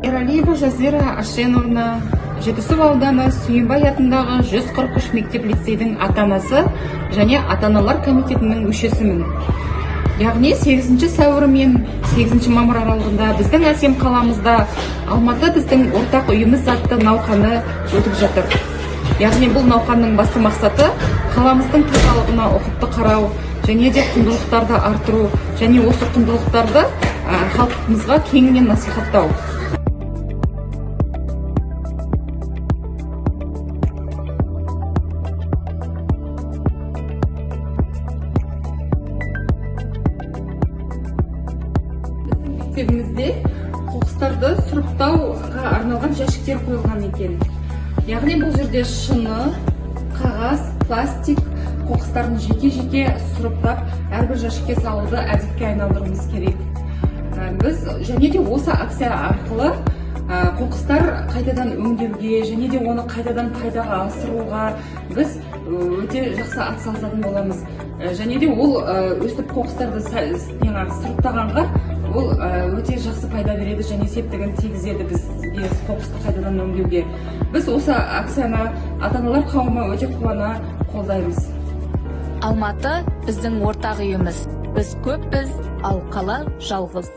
Ералиева Жазира Ашеновна, Жетісу ауданы Сүйінбай атындағы 143 мектеп лицейдің ата анасы және ата аналар комитетінің мүшесімін. Яғни 8 сәуір мен 8 мамыр аралығында біздің әсем қаламызда «Алматы — біздің ортақ үйіміз» атты науқаны өтіп жатыр. Яғни бұл науқанның басты мақсаты — қаламыздың тазалығына ұқыпты қарау және де құндылықтарды арттыру және осы құндылықтарды халқымызға кеңінен насихаттау. Біздің мектебімізде қоқыстарды сұрыптауға арналған жәшіктер қойылған екен. Яғни бұл жерде шыны, қағаз, пластик қоқыстарын жеке жеке сұрыптап, әрбір жәшікке салуды әдетке айналдыруымыз керек. Біз және де осы акция арқылы қоқыстар қайтадан өңдеуге және де оны қайтадан пайдаға асыруға біз өте жақсы атсалысатын боламыз. Және де ол өстіп қоқыстарды жаңағы сұрыптағанға ол өте жақсы пайда береді және септігін тигізеді бізге қоқысты қайтадан өңдеуге. Біз осы акцияны, ата аналар қауымы, өте қуана қолдаймыз. Алматы — біздің ортақ үйіміз. Біз көппіз, ал қала жалғыз.